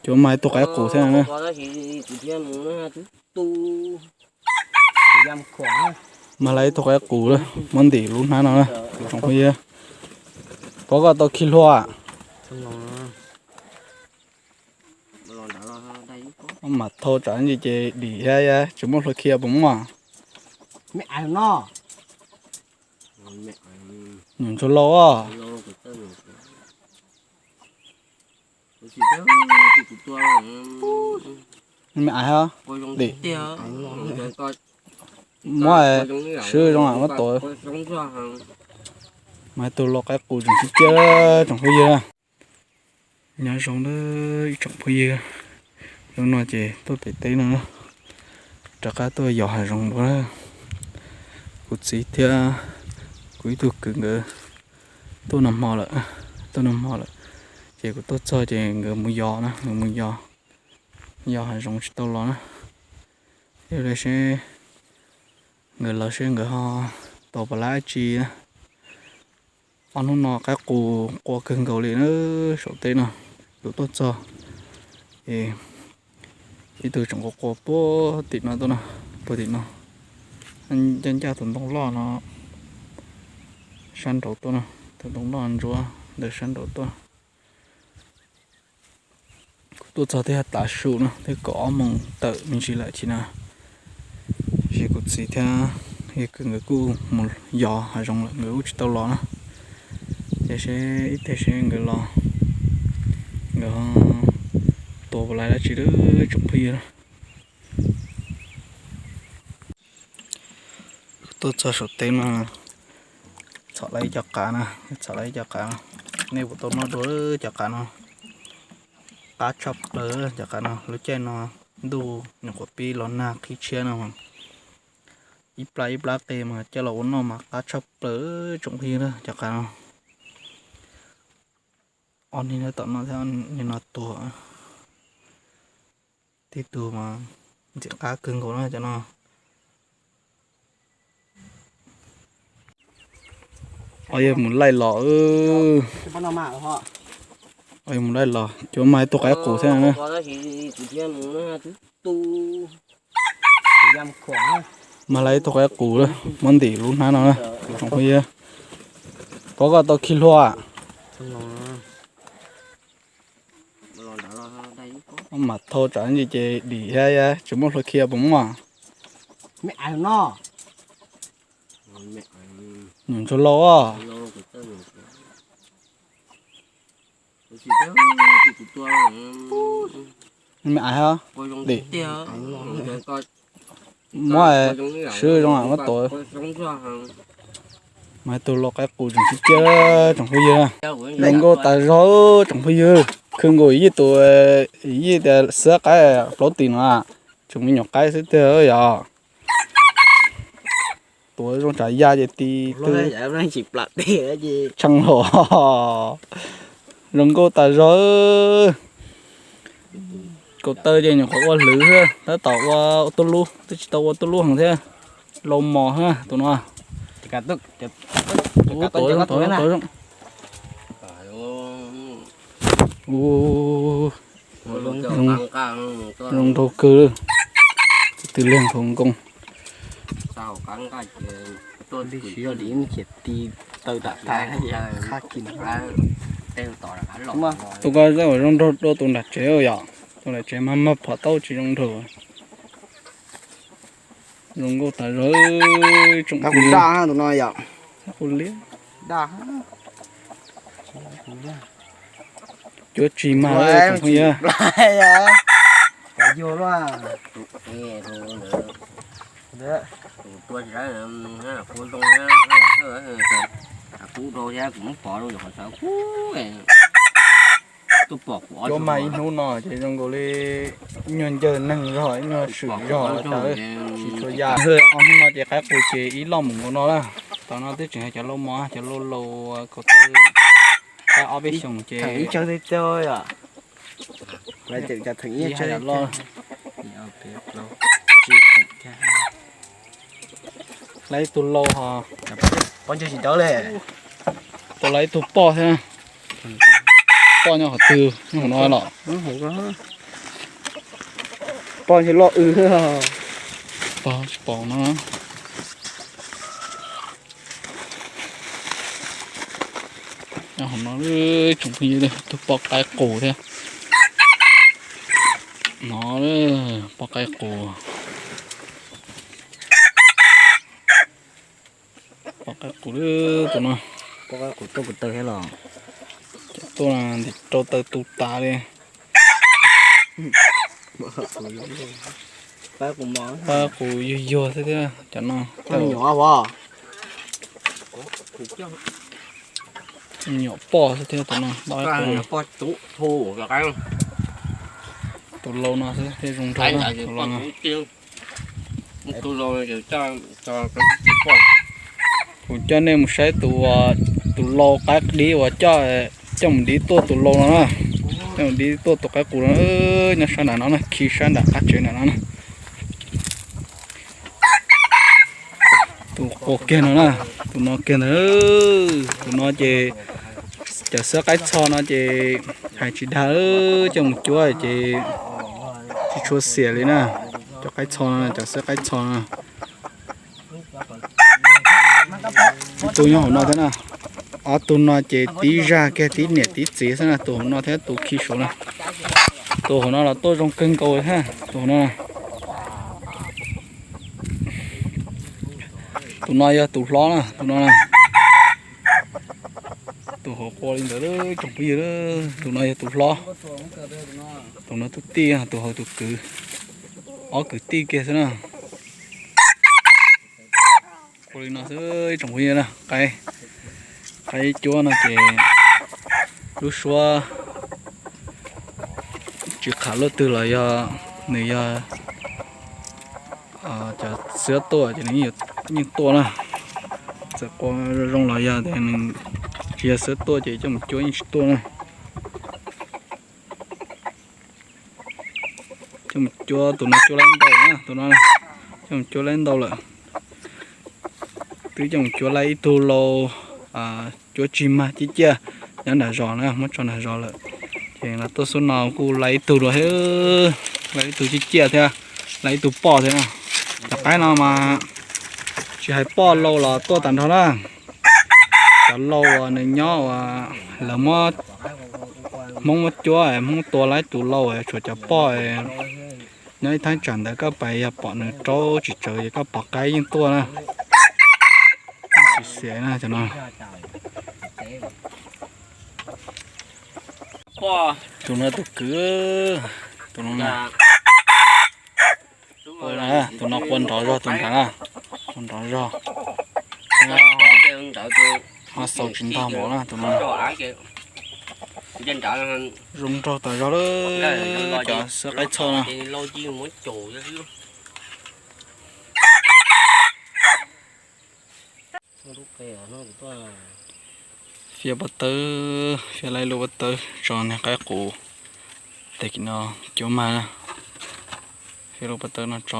Cov mas ib tug qaib qus thiab na. Mas lawv ib tug qaib qus lawm, muab ntim lub hnab no na, tsoom phooj ywg. Pov koj tau khi hlua. Mas thau tsam ntsis ces dim thiab, tsis muaj hlua khi puas muaj? Nyuam ntsuag lauj. Me ais, dim. Muab swb zoo, muab tuav. Mas tus lau qaib qus tseem sib ciaj tsoom phooj ywg. Nyob zoo ib tsoom phooj ywg, hnub no ces tuaj pem teb no, rov qab tuaj yos hav zoov dua. Kuv txiv thiab kuv ib tug kwv nkawd tuaj noj hmo lawm, tuaj noj hmo lawm, ces kuv tuaj txog ces nkawd mus yos na, nkawd mus yos, yos hav zoov tsis tau los na. Yog li seb nkawd los seb nkawd ho tau puas lab dab tsi na. Ob hnub no qaib qus qua kawg nkaus li na, saum teb no, kuv tuaj txog es ib tug tseem qua qua puag tim no tuaj no, puag tim no, ncaj ncaj tus ntoo loj no sab nraud tuaj no, tus ntoo loj ntsuab ntawd sab nraud tuaj. Kuv tuaj txog twb tav su no, twb kaum ob moos tawm me ntsis lawm thiab na. Ces kuv txiv thiab yawg kwv nkawd kuj mus yos hav zoov lawm, nkawd kuj tsis tau los na. Ces seb ib teg seb nkawd los, nkawd ho tua puas lais dab tsi lawm tsoom phooj ywg. Tuaj txog saum teb no, txhom lawv ib co qav na, txhom lawv ib co qav no. Nej puas tau noj dua cov qav no? Qab tshaj plaws cov qav no, lub caij no ntuj nyuam qhuav pib los nag qhib tshiab no, ib plab ib plab qe mas coj los ua noj mas qab tshaj plaws tsoom phooj ywg cov qav no. Ob niag nyob tom no thiab, ob niag no tuag. Tib tug mas ntxim qab kawg nkaus na cov no. Ob yawg mus laij los, ob yawg mus laij los, cov mas ib tug qaib qus thiab na. Mas lawv ib tug qaib qus lawm, muab ntim lub hnab no na, tsoom phooj ywg. Pov koj tau khi hlua. Mas thau tsam ntsis ces dim thiab, tsis muaj hlua khi puas muaj? Nyuam ntsuag lauj. Me ais, dim. Muab swb zoo, muab tuav. Mas tus lau qaib qus tseem sib ciaj tsoom phooj ywg. Zoo nkauj tas zog tsoom phooj ywg, khwv nkaus yij tus, yij tias xwb qaib plaub tim no, tseem me nyuam qaib xwb tiag yom. Tuav zoo tsav yaj ces ti twb tshee los. Zoo nkauj tas zog. Kaum taw ces nyuam qhuav ua hlwv xwb, tab tom ua tuj lub, twb tsis tau ua tuj lub heev thiab. Lau mos xwb tus no. Zoo nraug kawg, tw leeg hauv nkoos. Tus ko zoo nraug dua tus nram tsev yom, tus nram tsev mas mag phom tau tsis zoo nraug. Zoo nkauj tas zog tsoom phooj ywg. Cuab tsis mag tsoom phooj ywg. Cuab mas ib hnub no ces zoo nkaus li ib nyuag ncawg neeg zog, ib nyuag swm zog tsis tshua ya. Ob hnub no ces qaib qus ces ib loj mus nkaus no na. Tom no twb tseem yog cov lau mos, cov lau laus kaum taw, qaib ob peb xyoos ces lawv ib tug lau ho, tau lawv ib tug poj thiab. Poj nyob qhov twg, nyob hauv no los? Poj ntshe loj w. Pog tsis pom no. Nyob hauv no tsoom phooj ywg, tus poj qaib qus thiab. No, poj qaib qus. Poj qaib qus, tus no. Poj qaib qus tuaj kuv taw thiab los? Cov tuaj ntim rau taw tu tas li. Qaib qus yuag yuag xwb thiab cov no. Nyuam poj xwb thiab tus no. Tus lau no xwb thiaj zoo nraug na, tus lau no. Kuv coj nej mus saib tus, tus lau qaib dib uas coj, coj mus dib tuaj tus lau no na. Coj mus dib tuaj tus qaib qus no, nyob sab nram no na, khi sab nram qab tsev nram no na. Tus qua kiag no na, tus no kiag ntawd, tus no ces cov xwab qaib txho no ces hais tsis dag, coj mus cuab ces tsis tshua xiam li na. Cov qaib txho no, cov xwab qaib txho no. Ib tug nyob hauv no thiab na. Ob tug no ces tib zaj kiag tib niam tib txiv xwb na, tus hauv no thiab tus khi saud na. Tus hauv no los tuaj zoo kawg nkaus thiab tus hauv no. Tus no yog tus hlob na, tus no na. Tus hauv qua li ntawd tsoom phooj ywg, tus no yog tus hlob. Tus no tus tij, tus hauv tus kwv. Ob kwv tij kiag xwb na. Qua li no xwb tsoom phooj ywg na, qaib, qaib cuab no ces lub suab tsis qham luaj twg los yog nws yog cov xwab tuaj ces nws yeej tuaj na. Txawm qua zoo los yog tias nws tsis yog xwab tuaj ces coj mus cuab yeej tsis tuaj na. Coj mus cuab, tus no cuab laib ntau na, tus no coj mus cuab laib ntau lawm. Twb coj mus cuab laib ib tug lau, cuab tsig mag ciaj ciaj nyob nram zos na, muab tso nram zos lawm. Ces los tuaj xub no kuj laib ib tug dua thiab, laib ib tug ciaj ciaj thiab, laib ib tug poj thiab na. Cov qaib no mas tsis hais poj lau los tuaj tag nrho na. Cov lau uas nws nyob uas lawv muab, Hmoob muab cuab, Hmoob tua laib tus lau, tshuav cov poj nyob ib thaj tsam ntawd koj pais yog pom nws raub tsis tsawv ces koj pom qaib yeej tuaj na. Tsis xiam na cov no. Tus no tus kwv, tus no, tus no qua nrov zog tus nrad na, qua nrov zog. Ho xaus tsis ntog npaum na tus no. Zoo nraug tas zog lawm cov xwb qaib txhoj no. Fiab pob tawb, fiab laib lub pob tawb tso niag qaib qus. Tag kis no cuab mag na. Fiab lub pob tawb no tso.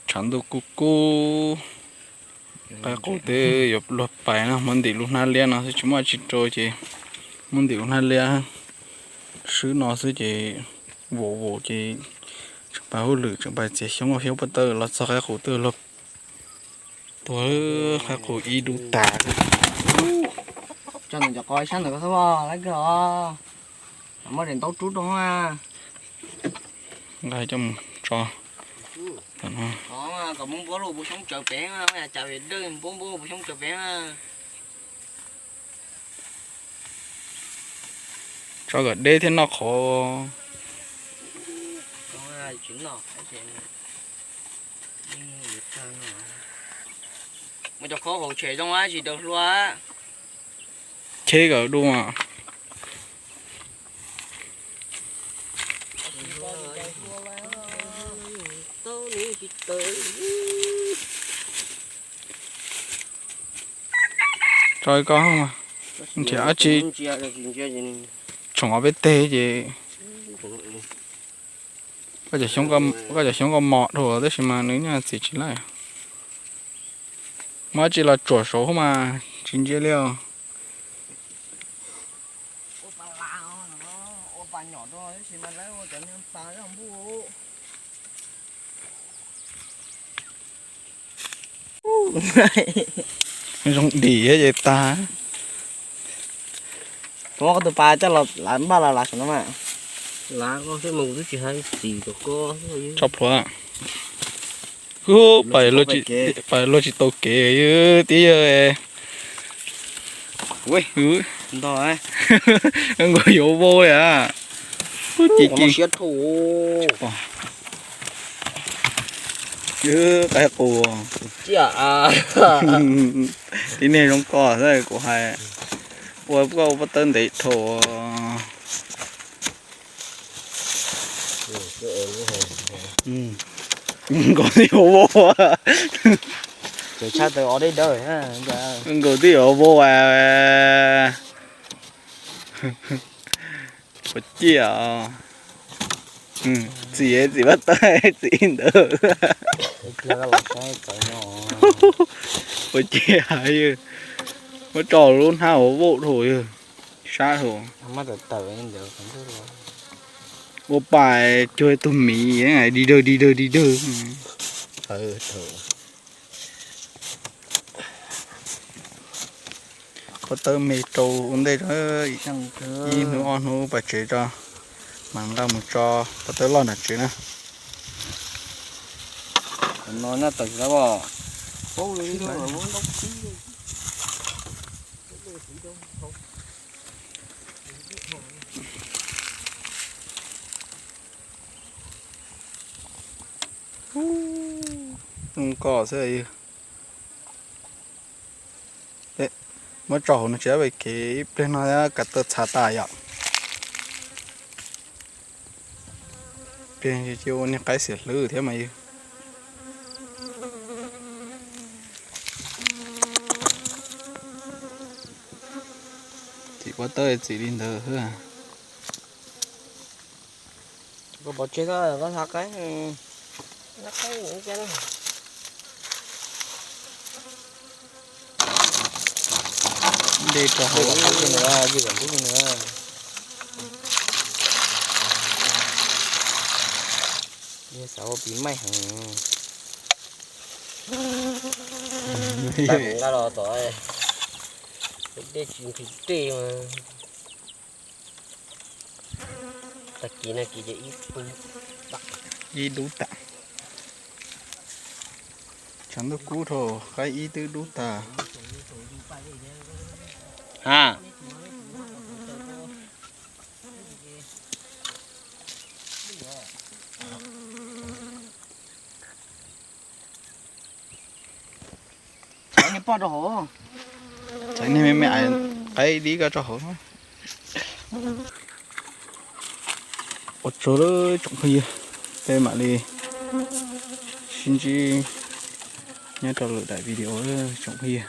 Tshav ntuj kub kub, qaib qus twb yuav luag pais no, muab ntim lub hnab liab no xwb tsis muaj tsi rau ces muab ntim lub hnab liab swb no xwb ces vaum vaum ces tseem pais hauj lwm tseem pais txiav xyoob ua fiab pob tawb los txog qaib qus twb luag tuag, qaib qus ib dub tas. Tso ntawm cov qos sab ntawm ko xwb, lawv kawg os. Muab daim ntaub rub rau. Nqa coj mus tso. Kom Hmoob Npuab los puas xyoob tsawv pem, cas dawj Npuab Npuab puas xyoob tsawv pem. Tso kom deb thiab noj qhov. Mus cov qhov hauv tsev zoo tsis daws hlua. Cheb kom dua. Tso ko, nrhiav dab tsi tshoom ob peb teg ces koj cov xyoob koj mos dhau tab sis mas nws nyaj txim tsis laij. Muab dab tsi los tsuam saud mas tsis ntsia li os. Pas nyom rau tab sis mas lawv ua cov niag pas zaj npuj. Zoo dim thiab ces tag. Koj tus pas coj los lav npaj los lav saum no mas. Lav koj xwb mas kuv twb tsis hais txim rau koj. Tso plhuav. Pais luag tsis tau kev tib yawg. Nkaus yuav vau li a. Ci ci. Qaib qus. Tib neeg zoo koj xwb kuv hais. Ua koj ua pob tawb ntev dhau. Nkaus twb yuav vau. Nkaus twb yuav vau. Ua ciaj. Txim txim pob tawb txim ntawd. Ua ciaj. Muab tso lub hnab uas vau dhau yawg. Sab dhau. Ua pais cuag tug miv dig dawg dig dawg dig dawg. Pob tawb me rau ua ntej, ib hnub ob hnub pais tsev tso, mam nqa mus tso pob tawb loj nram tsev na. Zoo koj xwb. Muab tso hauv no tsis dab ve kev ib pliag no kav tawm txhav tas yom. Pliag cia ua niag qaib xiam hlwb thiab mas yog. Txim pob tawb txim li ntawd xwb. Koj pov tseg koj, koj hlab qaib, hlab qaib ua cas na. Nte rau hauv. Yog xav ua pis maij heev. Nqa los tom dej tsis nqhis dej mas. Tag kis no kis ces ib dub tas. Tshav ntuj kub dhau, qaib ib twb dub tas. Ha. Txais niag me me qaib dib ko tso hauv. Ua tsaug lawm tsoom phooj ywg, peb mam li sib ntsib nyob rau lwm daim video tsoom phooj ywg.